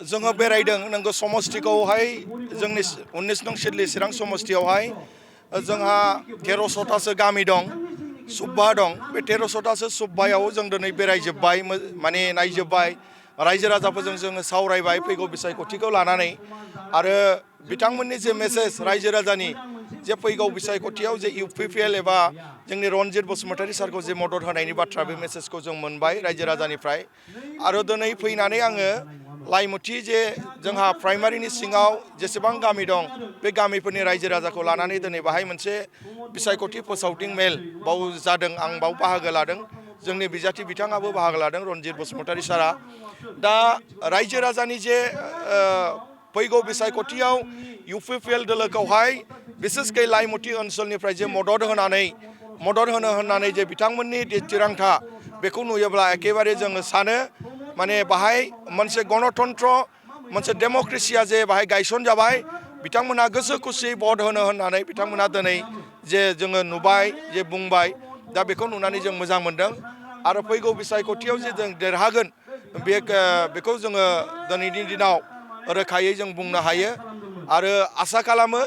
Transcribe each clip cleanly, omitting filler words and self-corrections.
जोङो बेरायदों नोंगौ समस्तिखौहाय जोंनि 19 नं सिडली चिरां समस्तियावहाय जोंहा 1300तासो गामि दं सुब्बा दं बे 1300तासो सुब्बायाव जों दिनै बेरायजोब्बाय माने नायजोब्बाय रायजो राजाफोरजों जोङो सावरायबाय फैगौ बिसायख'थिखौ लानानै आरो बिथांमोननि जे मेसेज रायजो राजानि जे फैगौ बिसायख'थियाव जे UPPL एबा जोंनि रनजित बसुमतारी सारखौ जे मदद होनायनि बाथ्रा बे मेसेजखौ जों मोनबाय रायजो राजानिफ्राय आरो दिनै फैनानै आङो लाइमुथि जे जोंहा प्राइमारिनि सिङाव जेसेबां गामि दं बे गामिफोरनि रायजो राजाखौ लानानै दिनै बाहाय मोनसे बिसायख'थि फोसावदिं मेल बाव जादों आं बाव बाहागो लादों जोंनि बिजाथि बिथाङाबो बाहागो लादों रनजित बसुमतारी सारा दा रायजो राजानि जे फैगौ बिसायख'थियाव UPPL दोलोखौहाय बिसेसकै लाइमुथि ओनसोलनिफ्राय जे मदद होनो होननानै जे बिथांमोननि थिरांथा बेखौ नुयोब्ला एखेबारे जोङो सानो माने बाहाय मोनसे गणतन्त्र मोनसे डेम'क्रेसिया जे बाहाय गायसन जाबाय बिथांमोना गोसो खुसियै भट होनो होननानै बिथांमोना दिनै जे जोङो नुबाय जे बुंबाय दा बेखौ नुनानै जों मोजां मोनदों आरो फैगौ बिसायख'थियाव जे जों देरहागोन बेखौ जोङो दिनैनि दिनाव रोखायै जों बुंनो हायो आरो आसा खालामो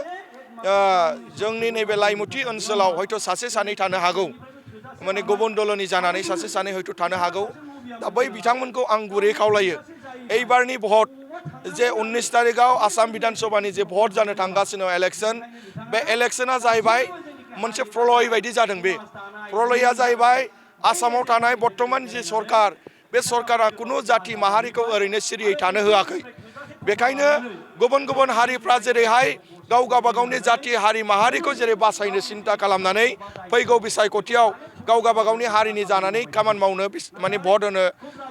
जोंनि नैबे लाइमुथि ओनसोलाव हयथ' सासे सानै थानो हागौ माने गुबुन दलनि जानानै सासे सानै हयथ' थानो हागौ दा बै बिथांमोनखौ आं गुरै खावलायो এইবাरनि भट जे 19 तारिखआव आसाम विधान सभानि जे भट जानो थांगासिनो इलेक्शन बे इलेक्शना जाहैबाय मोनसे प्रलय बायदि जादों बे प्रलया जाहैबाय आसामाव थानाय बर्तमान जे सरकार बे सरकारा कुनु जाति माहारिखौ ओरैनो सिरियै थानो होआखै बेखायनो गुबुन गुबुन हारिफ्रा जेरैहाय गावगाबागावनि जाति हारि माहारिखौ जेरै बासायनो सिन्था खालामनानै फैगौ बिसायख'थियाव गावगाबागावनि हारिनि जानानै खामानि मावनो माने भट होनो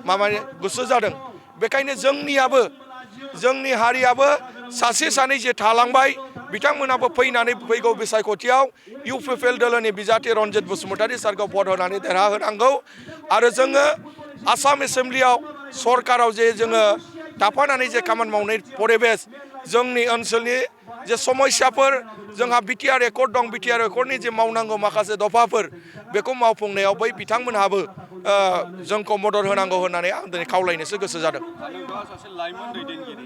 माने गोसो जादों बेखायनो जोंनि हारियाबो सासे सानै जे थालांबाय बिथांमोनाबो फैनानै फैगौ बिसायख'थियाव UPPL दोलोनि बिजाथि रनजित बसुमतारी सारखौ भट होनानै देरहाहोनांगौ आरो जोङो आसाम एसेम्ब्लियाव सरकाराव जे जोङो थाफानानै जे खामानि मावनाय परिबेस जोंनि ओनसोलनि जे समस्याफोर जोंहा BTR एकर्ड दं BTR एकर्डनि जे मावनांगौ माखासे दफाफोर बेखौ मावफुंनायाव बै बिथांमोनहाबो जोंखौ मदद होनांगौ होननानै आं दिनै खावलायनोसो गोसो जादों नोंथाङा सासे लाइमोन दैदेनगिरि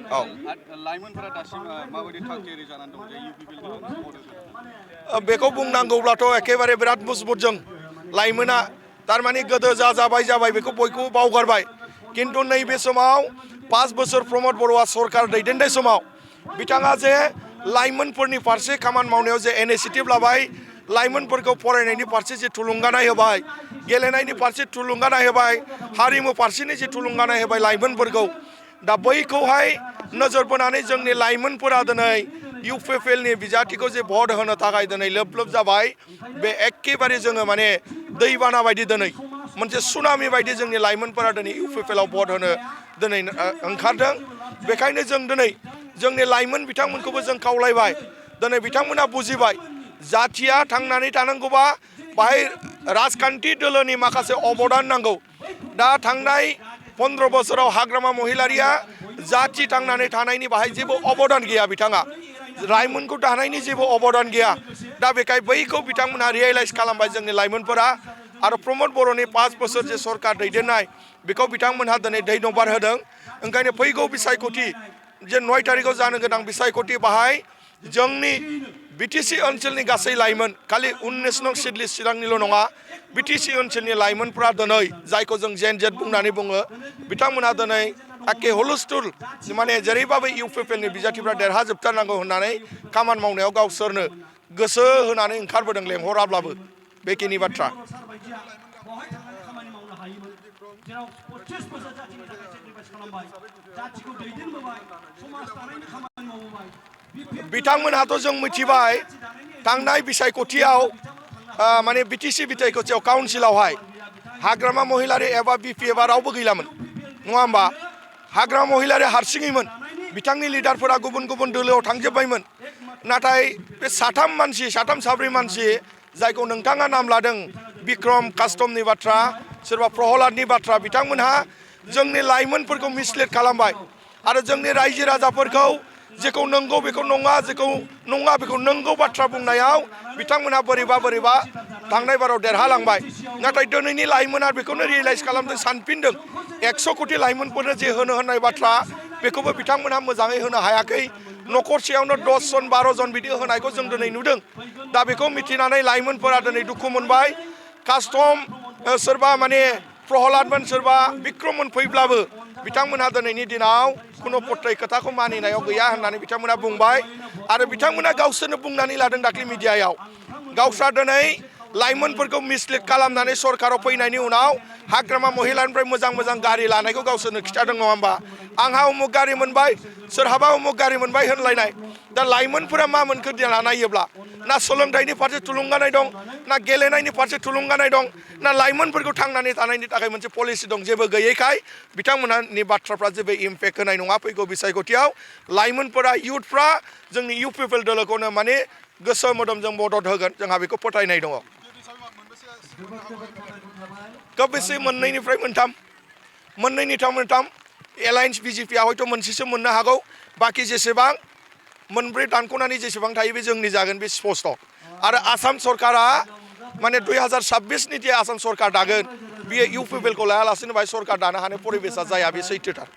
लाइमोनफोरा दासिम माबायदि थागथियारि जानानै दं जे UPPL बेखौ बुंनांगौब्लाथ' एखेबारे बिराद मजबुत जों लाइमोना थारमाने गोदो जाबाय बेखौ बयखौबो बावगारबाय किन्तु नैबे समाव 5 बोसोर प्रमद बर'आ सरकार दैदेननाय समाव बिथाङा जे लाइमोनफोरनि फारसे खामानि मावनायाव जे इनिशिएटिभ लाबाय लाइमोनफोरखौ फरायनायनि फारसे जे थुलुंगानाय होबाय गेलेनायनि फारसे थुलुंगानाय होबाय हारिमु फारसेनि जे थुलुंगानाय होबाय लाइमोनफोरखौ दा बैखौहाय नोजोर बोनानै जोंनि लाइमोनफोरा दिनै UPPLनि बिजाथिखौ जे भट होनो थाखाय दिनै लोब जाबाय बे एखेबारे जोङो माने दैबाना बायदि दिनै मोनसे सुनामि बायदि जोंनि लाइमोनफोरा दिनै UPPLआव भट होनो दिनै ओंखारदों बेखायनो जों दिनै जोंनि लाइमोन बिथांमोनखौबो जों खावलायबाय दिनै बिथांमोना बुजिबाय जाथिया थांनानै थानांगौबा बाहाय राजखान्थि दोलोनि माखासे अबदान नांगौ दा थांनाय 15 बोसोराव हाग्रामा महिलारिया जाथि थांनानै थानायनि बाहाय जेबो अबदान गैया बिथाङा लाइमोनखौ दानायनि जेबो अबदान गैया दा बेखाय बैखौ बिथांमोनहा रियेलाइज खालामबाय जोंनि लाइमोनफोरा आरो प्रमद बर'नि 5 बोसोर जे सरकार दैदेननाय बेखौ बिथांमोनहा दिनै धन्यबाद होदों ओंखायनो फैगौ बिसायख'थि जे 9 तारिखआव जानो गोनां बिसायख'थि बाहाय जोंनि BTC ओनसोलनि गासै लाइमोन खालि 19 नं सिडली चिरांनिल' नङा BTC ओनसोलनि लाइमोनफ्रा दिनै जायखौ जों जेन जेट बुंनानै बुङो बिथांमोना दिनै एखे हुलस्थुल माने जेरैबाबो UPPLनि बिजाथिफ्रा देरहाजोबथारनांगौ होननानै खामानि मावनायाव गावसोरनो गोसो होनानै ओंखारबोदों लेंहराब्लाबो बेखिनि बाथ्रा बिथांमोनहाथ' जों मिथिबाय थांनाय बिसायख'थियाव माने BTC बिसायख'थियाव काउन्सिलावहाय हाग्रामा महिलारि एबा BP एबा रावबो गैलामोन नङा होमबा हाग्रामा महिलारि हारसिङैमोन बिथांनि लिडारफोरा गुबुन गुबुन दोलोआव थांजोब्बायमोन नाथाय बे साथाम साब्रै मानसि जायखौ नोंथाङा नाम लादों बिक्रम कास्टमनि बाथ्रा सोरबा प्रहलादनि बाथ्रा बिथांमोनहा जोंनि लाइमोनफोरखौ मिसलिड खालामबाय आरो जोंनि रायजो राजाफोरखौ जेखौ नंगौ बेखौ नङा जेखौ नङा बेखौ नंगौ बाथ्रा बुंनायाव बिथांमोनहा बोरैबा थांनाय बाराव देरहालांबाय नाथाय दिनैनि लाइमोना बेखौनो रियेलाइज खालामदों सानफिनदों 100 कोटी लाइमोनफोरनो जे होनो होननाय बाथ्रा बेखौबो बिथांमोनहा मोजाङै होनो हायाखै न'खरसेयावनो 10 जन 12 जन बिदि होनायखौ जों दिनै नुदों दा बेखौ मिथिनानै लाइमोनफोरा दिनै दुखु मोनबाय कास्टम सोरबा माने प्रहलादमोन सोरबा बिक्रममोन फैब्लाबो बिथांमोनहा दिनैनि दिनाव खुनु पट्टै खोथाखौ मानिनायाव गैया होननानै बिथांमोना बुंबाय आरो बिथांमोना गावसोरनो बुंनानै लादों दाख्लै मिडियायाव गावस्रा दिनै लाइमोनफोरखौ मिसलिड खालामनानै सरकाराव फैनायनि उनाव हाग्रामा महिलानिफ्राय मोजां मोजां गारि लानायखौ गावसोरनो खिथादों नङा होमबा आंहा उमुक गारि मोनबाय सोरहाबा उमुक गारि मोनबाय होनलायनाय दा लाइमोनफोरा मा मोनखो देना नायोब्ला ना सोलोंथाइनि फारसे थुलुंगानाय दं ना गेलेनायनि फारसे थुलुंगानाय दं ना लाइमोनफोरखौ थांनानै थानायनि थाखाय मोनसे पलिसि दं जेबो गैयैखाय बिथांमोननि बाथ्राफ्रा जेबो इम्पेक्ट होनाय नङा फैगौ बिसायख'थियाव लाइमोनफोरा इयुथफ्रा जोंनि इउ पिपल दोलोखौनो माने गोसो मोदोमजों मदद होगोन जोंहा बेखौ फोथायनाय दङ गोबेसे मोननैनिफ्राय मोनथाम एलायन्स बिजेपिआ हयथ' मोनसेसो मोननो हागौ बाखि जेसेबां मोनब्रै दानख'नानै जेसेबां थायो बे जोंनि जागोन बे स्पस्ट आरो आसाम सरकारा माने 2026नि जे आसाम सरकार दागोन बियो इउ पिपलखौ लायालासेनो बाहाय सरकार दानो हानाय परिबेसा जाया बे सैथोथार